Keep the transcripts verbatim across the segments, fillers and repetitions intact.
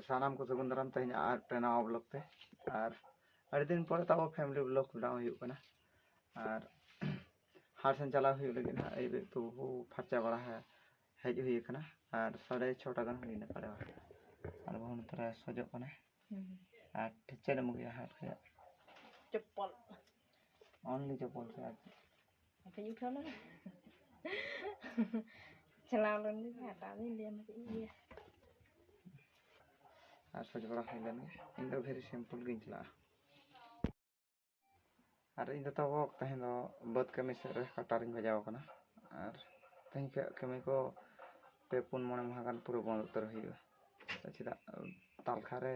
ᱥᱟᱱᱟᱢ ᱠᱚ ᱥᱟᱹᱜᱩᱱ ᱫᱟᱨᱟᱢ ᱛᱮᱦᱮᱧ ᱟᱨ ᱢᱤᱫᱴᱮᱱ ᱱᱟᱣᱟ ᱵᱞᱚᱜ ᱛᱮ᱾ ᱟᱨ ᱟᱹᱰᱤ ᱫᱤᱱ ᱯᱚᱨᱮ ᱛᱟᱵᱚ ᱯᱷᱮᱢᱤᱞᱤ ᱵᱞᱚᱜ ᱵᱮᱱᱟᱣ ᱦᱩᱭᱩᱜ ᱠᱟᱱᱟ᱾ ᱟᱨ ᱦᱟᱴ ᱥᱮᱱ ᱪᱟᱞᱟᱣ ᱦᱩᱭᱩᱜ ᱞᱟᱹᱜᱤᱫ ᱦᱟᱸᱜ, ᱟᱹᱭᱩᱵ ᱟᱹᱭᱩᱵ ᱛᱩᱯᱩ ᱯᱷᱟᱨᱪᱟ ᱵᱟᱲᱟ ᱦᱮᱡ ᱦᱩᱭ ᱟᱠᱟᱱᱟ᱾ ᱟᱨ ᱥᱟᱲᱮ ᱪᱷᱚᱴᱟ ᱜᱟᱱ ᱦᱩᱭᱱᱟ ᱯᱟᱞᱮ᱾ ᱟᱨ ᱵᱟᱹᱦᱩ ᱱᱚᱛᱮ ᱨᱮ ᱥᱚᱡᱚᱜ ᱠᱟᱱᱟᱭ᱾ ᱦᱩᱸ᱾ ᱟᱨ ᱴᱤᱪᱟᱨ ᱮᱢ ᱟᱹᱜᱩᱭᱟ ᱦᱟᱴ ᱠᱷᱚᱱᱟᱜ᱾ ᱪᱚᱯᱯᱚᱞ᱾ Only ᱪᱚᱯᱯᱚᱞ ᱥᱮ ᱟᱨ ᱪᱮᱫ? ᱟᱯᱮᱧ ᱩᱴᱷᱟᱹᱣ ᱞᱮᱱᱟ᱾ ᱪᱟᱞᱟᱣ ᱞᱮᱱ ᱜᱮ ᱦᱟᱴᱟᱜ ᱫᱚᱧ ᱞᱟᱹᱭ ᱟᱢᱟ ᱪᱮᱫ ᱤᱧ ᱤᱫᱤᱭᱟ᱾ ᱟᱨ ᱥᱚᱡᱽ ᱵᱟᱲᱟ ᱦᱩᱭ ᱞᱮᱱ ᱜᱮ᱾ ᱤᱧ ᱫᱚ very simple ᱜᱤᱧ ᱪᱟᱞᱟᱜᱼᱟ᱾ ᱟᱨ ᱤᱧ ᱫᱚ ᱛᱟᱵᱚ ᱛᱮᱦᱮᱧ ᱫᱚ ᱵᱟᱹᱫᱽ ᱠᱟᱹᱢᱤ ᱥᱮᱫ ᱨᱮ ᱠᱟᱴᱟᱨᱤᱧ ᱵᱟᱡᱟᱣ ᱟᱠᱟᱱᱟ᱾ ᱟᱨ ᱛᱮᱦᱮᱧ ᱠᱷᱚᱱ ᱠᱟᱹᱢᱤ ᱠᱚ ᱯᱮ ᱯᱩᱱ ᱢᱚᱬᱮ ᱢᱟᱦᱟ ᱜᱟᱱ ᱯᱩᱨᱟᱹ ᱵᱚᱱᱫ ᱩᱛᱟᱹᱨ ᱦᱩᱭᱩᱜᱼᱟ᱾ ᱪᱮᱫᱟᱜ, ᱛᱟᱞᱠᱷᱟ ᱨᱮ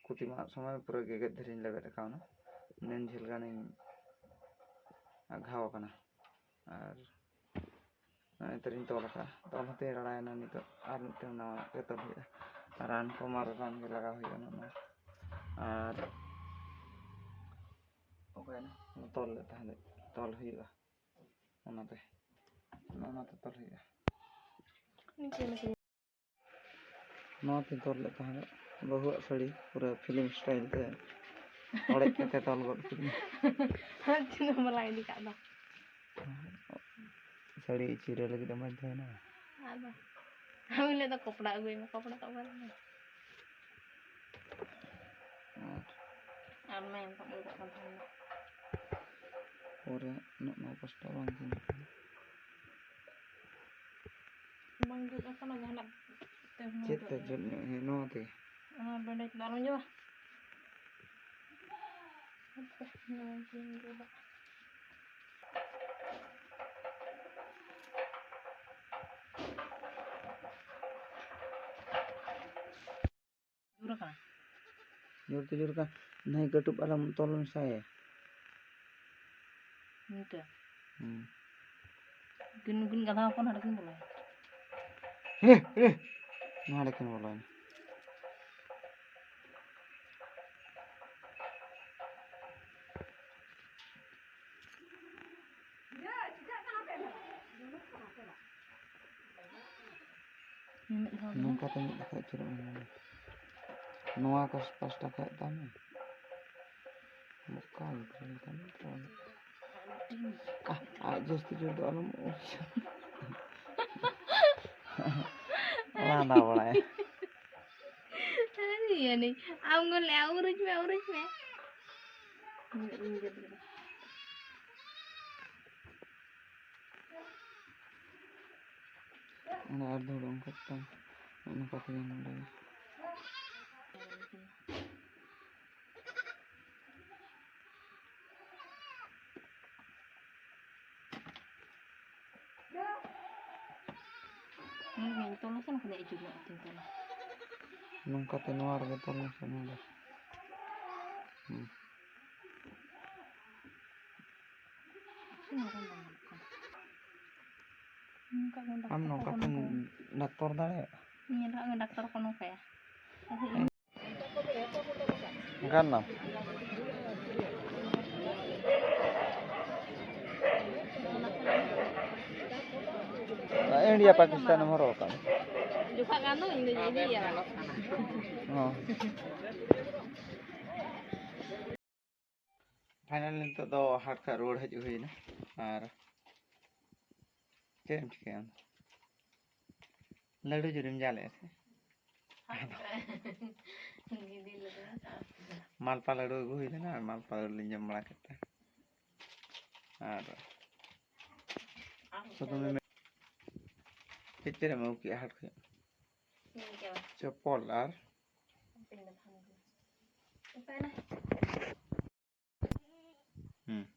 ᱠᱩᱛᱤ ᱢᱟᱜ ᱥᱚᱢᱚᱭ ᱯᱩᱨᱟᱹ ᱜᱮᱜᱮᱫ ᱫᱷᱤᱨᱤᱧ ᱞᱮᱵᱮᱫ ᱟᱠᱟᱣᱱᱟ᱾ ᱱᱤᱱ ᱡᱷᱟᱹᱞ ᱜᱟᱱᱤᱧ ᱟᱜᱷᱟᱣ ᱟᱠᱟᱱᱟ᱾ ᱟᱨ ᱱᱚᱜᱼᱚᱭ ᱱᱤᱛᱚᱜ ᱤᱧ ᱛᱚᱞ ᱟᱠᱟᱫᱼᱟ, ᱛᱚᱞ ᱦᱚᱸᱛᱤᱧ ᱨᱟᱲᱟᱭᱮᱱᱟ᱾ ᱱᱤᱛᱚᱜ ᱟᱨ ᱢᱤᱫᱴᱮᱱ ᱱᱟᱣᱟ ᱜᱮ ᱛᱚᱞ ᱦᱩᱭᱩᱜᱼᱟ᱾ ᱨᱟᱱ ᱠᱚ ᱢᱟᱨᱮ ᱨᱟᱱ ᱜᱮ ᱞᱟᱜᱟᱣ ᱦᱩᱭᱩᱜᱼᱟ ᱱᱚᱜᱼᱚ ᱱᱚᱣᱟ᱾ ᱟᱨ ᱚᱠᱟᱭᱮᱱᱟ? ᱛᱚᱞ ᱞᱮᱫ ᱛᱟᱦᱮᱸᱫ, ᱛᱚᱞ ᱦᱩᱭᱩᱜᱼᱟ ᱚᱱᱟᱛᱮ, ᱱᱚᱜᱼᱚ ᱱᱚᱣᱟᱛᱮ ᱛᱚᱞ ᱦᱩᱭᱩᱜᱼᱟ᱾ ᱱᱚᱣᱟ ᱛᱮᱧ ᱛᱚᱞ ᱞᱮᱫ ᱛᱟᱦᱮᱸᱫ ᱵᱟᱹᱦᱩᱣᱟᱜ ᱥᱟᱹᱲᱤ, ᱯᱩᱨᱟᱹ ᱯᱷᱤᱞᱢ ᱥᱴᱟᱭᱤᱞ ᱛᱮ ᱚᱲᱮᱡ ᱠᱟᱛᱮ ᱛᱚᱞ ᱜᱚᱫ ᱠᱤᱫᱤᱧ᱾ ᱦᱮᱸ, ᱛᱤᱱᱟᱹᱜ ᱵᱟᱞᱟ ᱤᱫᱤ ᱠᱟᱜ ᱫᱚ᱾ ᱥᱟᱹᱲᱤ ᱪᱤᱨᱟᱹ ᱞᱟᱹᱜᱤᱫ ᱮᱢ ᱵᱟᱫᱽᱫᱷᱚᱭᱮᱱᱟ᱾ ᱟᱫᱚ ᱟᱢ ᱞᱟᱹᱭ ᱫᱚ ᱠᱚᱯᱲᱟ ᱟᱹᱜᱩᱭ ᱢᱮ, ᱠᱚᱯᱲᱟ ᱠᱚ ᱚᱠᱟᱨᱮ ᱢᱮᱱᱟᱜᱼᱟ? ᱟᱨ ᱟᱨ ᱢᱮ ᱮᱱᱠᱷᱟᱱ ᱩᱲᱩᱠᱚᱜ ᱠᱟᱱ ᱛᱟᱦᱮᱱᱟ᱾ ᱯᱚᱨᱮ ᱱᱚᱜᱼᱚ ᱱᱚᱣᱟ ᱯᱟᱥᱴᱟ ᱵᱟᱝ ᱛᱟᱦᱮᱱ ᱠᱟᱱᱟ᱾ ᱵᱟᱝ ᱡᱩᱛ ᱟᱠᱟᱱᱟ ᱡᱟᱦᱟᱱᱟᱜ ᱛᱮ ᱦᱚᱸ ᱪᱮᱫ ᱛᱮ ᱡᱩᱛ ᱡᱩᱛ ᱧᱚᱜ ᱦᱮᱸ, ᱱᱚᱣᱟ ᱛᱮ? ᱚᱱᱟ ᱵᱮᱱᱰᱮᱡᱽ ᱫᱚ ᱟᱞᱚᱢ ᱡᱚᱢᱟ᱾ ᱦᱟᱯᱮ, ᱱᱚᱣᱟ ᱜᱤᱧ ᱡᱩᱞᱟ᱾ ᱡᱳᱨ ᱟᱠᱟᱱᱟ᱾ ᱡᱳᱨ ᱛᱮ ᱡᱳᱨ ᱟᱠᱟᱱᱟ᱾ ᱱᱟᱹᱭ ᱠᱟᱹᱴᱩᱵ ᱟᱞᱚᱢ ᱛᱚᱞ ᱢᱮᱥᱟᱭᱟ᱾ ᱱᱤᱝᱠᱟᱹ? ᱦᱩᱸ᱾ ᱩᱱᱠᱤᱱ, ᱩᱱᱠᱤᱱ ᱜᱟᱫᱷᱟ ᱦᱚᱯᱚᱱ ᱦᱟᱸᱰᱮ ᱠᱤᱱ ᱵᱚᱞᱚᱭᱮᱱᱟ᱾ ᱦᱮ, ᱦᱮ᱾ ᱱᱚᱰᱮ ᱠᱤᱱ ᱵᱚᱞᱚᱭᱮᱱᱟ᱾ ᱢᱤᱢᱤᱫ ᱫᱷᱟᱣ ᱫᱚ ᱱᱚᱝᱠᱟ ᱛᱮ ᱢᱤᱫ ᱡᱚᱠᱷᱚᱡ ᱟᱹᱪᱩᱨᱚᱜ ᱢᱮ ᱱᱚᱰᱮ᱾ ᱱᱚᱣᱟ ᱠᱚ ᱯᱟᱥᱴᱟ ᱠᱷᱟᱡ ᱛᱟᱢ᱾ ᱵᱚᱠᱟ ᱜᱤᱫᱽᱨᱟᱹ ᱞᱮᱠᱟᱢ ᱨᱚᱲ᱾ ᱟᱦ, ᱟᱡ ᱡᱟᱹᱥᱛᱤ ᱡᱳᱨ ᱫᱚ ᱟᱞᱚᱢ ᱩᱪᱪᱟ-, ᱞᱟᱸᱫᱟ ᱵᱟᱲᱟᱭ᱾ ᱟᱨ ᱤᱭᱟᱹ ᱱᱤ, ᱟᱢ ᱜᱚᱞᱮ, ᱩᱨᱩᱡ ᱢᱮ, ᱩᱨᱩᱡ ᱢᱮ᱾ ᱚᱱᱟ ᱟᱨ ᱫᱚ ᱚᱱᱠᱟ ᱛᱮ, ᱚᱱᱠᱟ ᱛᱮᱜᱮ ᱱᱚᱰᱮ᱾ ᱦᱩᱸ, ᱦᱩᱸ, ᱛᱚᱞ ᱞᱮᱠᱷᱟᱱ ᱠᱷᱟᱱ ᱟᱹᱰᱤ ᱡᱳᱨ ᱧᱚᱜ ᱠᱟᱛᱮᱧ ᱛᱚᱞᱟ᱾ ᱱᱚᱝᱠᱟᱛᱮ ᱱᱚᱣᱟ ᱨᱮᱜᱮ ᱛᱚᱞ ᱢᱮᱥᱮ, ᱱᱚᱰᱮ᱾ ᱦᱩᱸ᱾ ᱱᱚᱝᱠᱟ ᱵᱚᱱ ᱟᱢ ᱰᱟᱠᱛᱚᱨ ᱱᱚᱝᱠᱟ ᱠᱚ ᱛᱮᱢ ᱱᱚᱝᱠᱟᱭᱟ᱾ ᱰᱟᱠᱛᱚᱨ ᱫᱟᱲᱮᱭᱟᱜᱼᱟ? ᱧᱮᱞ ᱠᱟᱜ ᱢᱮ, ᱰᱟᱠᱛᱚᱨ ᱠᱚ ᱱᱚᱝᱠᱟᱭᱟ᱾ ᱜᱟᱱ ᱱᱟᱢ? ᱤᱱᱰᱤᱭᱟ ᱯᱟᱠᱤᱥᱛᱟᱱ ᱮᱢ ᱦᱚᱨᱚᱜ ᱟᱠᱟᱫ᱾ ᱡᱚᱠᱷᱟ ᱜᱟᱱ ᱫᱚ ᱤᱧ ᱫᱚ ᱤᱫᱤᱭᱟ᱾ ᱦᱚᱸ᱾ ᱯᱷᱟᱭᱱᱟᱞ ᱱᱤᱛᱚᱜ ᱫᱚ ᱦᱟᱴ ᱠᱷᱚᱱ ᱨᱩᱣᱟᱹᱲ ᱦᱤᱡᱩᱜ ᱦᱩᱭᱱᱟ᱾ ᱟᱨ ᱪᱮᱫ ᱮᱢ ᱪᱤᱠᱟᱹᱭᱟ ᱟᱢ ᱫᱚ? ᱞᱟᱹᱰᱩ ᱡᱩᱨᱤᱢ ᱡᱟᱞᱮᱜᱼᱟ ᱥᱮ? ᱜᱤᱫᱤ ᱞᱟᱹᱰᱩ᱾ ᱢᱟᱞᱯᱟ ᱞᱟᱹᱰᱩ ᱟᱹᱜᱩ ᱦᱩᱭ ᱞᱮᱱᱟ, ᱟᱨ ᱢᱟᱞᱯᱟ ᱞᱟᱹᱰᱩ ᱞᱤᱧ ᱡᱚᱢ ᱵᱟᱲᱟ ᱠᱮᱫ ᱛᱮ᱾ ᱟᱨ ᱟᱨ ᱥᱩᱫᱷᱩ ᱢᱤᱢᱤ-, ᱪᱮᱫ ᱪᱮᱫ ᱮᱢ ᱟᱹᱜᱩ ᱠᱮᱜᱼᱟ ᱦᱟᱴ ᱠᱷᱚᱱ? ᱪᱮᱫ ᱜᱮ ᱵᱟᱝ᱾ ᱪᱚᱯᱚᱞ ᱟᱨ ᱦᱟᱯᱮᱧ ᱫᱚ ᱛᱟᱦᱮᱱ ᱜᱮ᱾ ᱚᱠᱟᱭᱮᱱᱟ? ᱦᱩᱸ᱾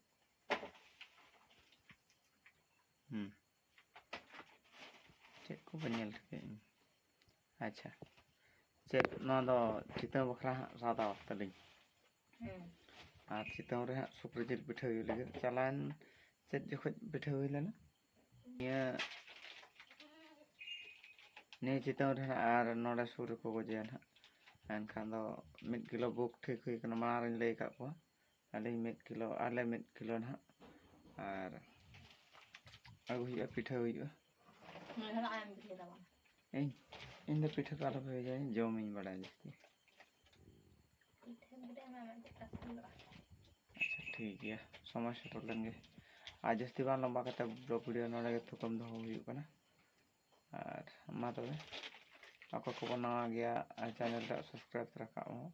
ᱦᱩᱸ᱾ ᱪᱮᱫ ᱠᱚ ᱵᱟᱹᱧ ᱧᱮᱞ ᱴᱷᱤᱠᱟᱹᱭᱮᱫ? ᱟᱪᱪᱷᱟ᱾ ᱪᱮᱫ ᱱᱚᱣᱟ ᱫᱚ ᱪᱤᱛᱟᱹᱣ ᱵᱟᱠᱷᱨᱟ ᱦᱟᱸᱜ ᱥᱟᱫᱟ ᱛᱟᱹᱞᱤᱧ᱾ ᱦᱩᱸ᱾ ᱟᱨ ᱪᱤᱛᱟᱹᱣ ᱨᱮ ᱦᱟᱸᱜ ᱥᱩᱠᱨᱤ ᱡᱤᱞ ᱯᱤᱴᱷᱟᱹ ᱦᱩᱭᱩᱜ ᱞᱟᱹᱜᱤᱫ᱾ ᱪᱟᱞᱟᱣᱮᱱ ᱪᱮᱫ ᱡᱚᱠᱷᱚᱡ ᱯᱤᱴᱷᱟᱹ ᱦᱩᱭ ᱞᱮᱱᱟ? ᱱᱤᱭᱟᱹ, ᱱᱤᱭᱟᱹ ᱪᱤᱛᱟᱹᱣ ᱨᱮ ᱦᱟᱸᱜ ᱟᱨ ᱱᱚᱰᱮ ᱥᱩᱨ ᱨᱮᱠᱚ ᱜᱚᱡᱮᱭᱟ ᱱᱟᱦᱟᱜ᱾ ᱮᱱᱠᱷᱟᱱ ᱫᱚ ᱢᱤᱫ ᱠᱤᱞᱳ ᱵᱩᱠ ᱴᱷᱤᱠ ᱦᱩᱭ ᱠᱟᱱᱟ, ᱢᱟᱲᱟᱝ ᱨᱤᱧ ᱞᱟᱹᱭ ᱟᱠᱟᱫ ᱠᱚᱣᱟ᱾ ᱟᱹᱞᱤᱧ ᱢᱤᱫ ᱠᱤᱞᱳ, ᱟᱞᱮ ᱢᱤᱫ ᱠᱤᱞᱳ ᱱᱟᱦᱟᱜ᱾ ᱟᱨ ᱟᱹᱜᱩ ᱦᱩᱭᱩᱜᱼᱟ, ᱯᱤᱴᱷᱟᱹ ᱦᱩᱭᱩᱜᱼᱟ᱾ ᱱᱩᱭ ᱦᱚᱸ ᱱᱚᱜᱼᱚᱭ ᱮᱢ ᱯᱤᱴᱷᱟᱹᱭ ᱛᱟᱵᱚᱱᱟ᱾ ᱤᱧ, ᱤᱧ ᱫᱚ ᱯᱤᱴᱷᱟᱹ ᱠᱚ ᱟᱞᱚᱯᱮ ᱵᱷᱮᱡᱟᱧ, ᱡᱚᱢᱤᱧ ᱵᱟᱲᱟᱭᱟ ᱡᱟᱹᱥᱛᱤ᱾ ᱴᱷᱤᱠ ᱜᱮᱭᱟ, ᱥᱚᱢᱚᱭ ᱥᱮᱴᱮᱨ ᱞᱮᱱ ᱜᱮ᱾ ᱟᱨ ᱡᱟᱹᱥᱛᱤ ᱵᱟᱝ ᱞᱚᱢᱵᱟ ᱠᱟᱛᱮ ᱵᱞᱚᱜ ᱵᱷᱤᱰᱤᱭᱳ ᱱᱚᱰᱮ ᱜᱮ ᱛᱷᱩᱠᱟᱹᱢ ᱫᱚᱦᱚ ᱦᱩᱭᱩᱜ ᱠᱟᱱᱟ᱾ ᱟᱨ ᱢᱟ ᱛᱚᱵᱮ, ᱚᱠᱚᱭ ᱠᱚᱵᱚᱱ ᱱᱟᱣᱟ ᱜᱮᱭᱟ ᱪᱮᱱᱮᱞ ᱨᱮ, ᱥᱟᱵᱥᱠᱨᱟᱭᱤᱵ ᱨᱟᱠᱟᱵ ᱢᱟ᱾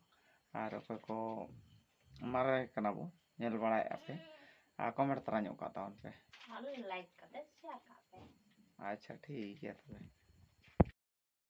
ᱟᱨ ᱚᱠᱚᱭ ᱠᱚ ᱢᱟᱨᱮ ᱠᱟᱱᱟ ᱵᱚ, ᱧᱮᱞ ᱵᱟᱲᱟᱭᱮᱫᱼᱟ ᱯᱮ, ᱟᱨ ᱠᱚᱢᱮᱱᱴ ᱛᱟᱨᱟ ᱧᱚᱜ ᱠᱟᱜ ᱛᱟᱵᱚᱱ ᱯᱮ᱾ ᱟᱨ ᱞᱟᱭᱤᱠ ᱠᱟᱛᱮ ᱥᱮᱭᱟᱨ ᱠᱟᱜ ᱯᱮ᱾ ᱟᱪᱪᱷᱟ, ᱴᱷᱤᱠ ᱜᱮᱭᱟ ᱛᱚᱵᱮ᱾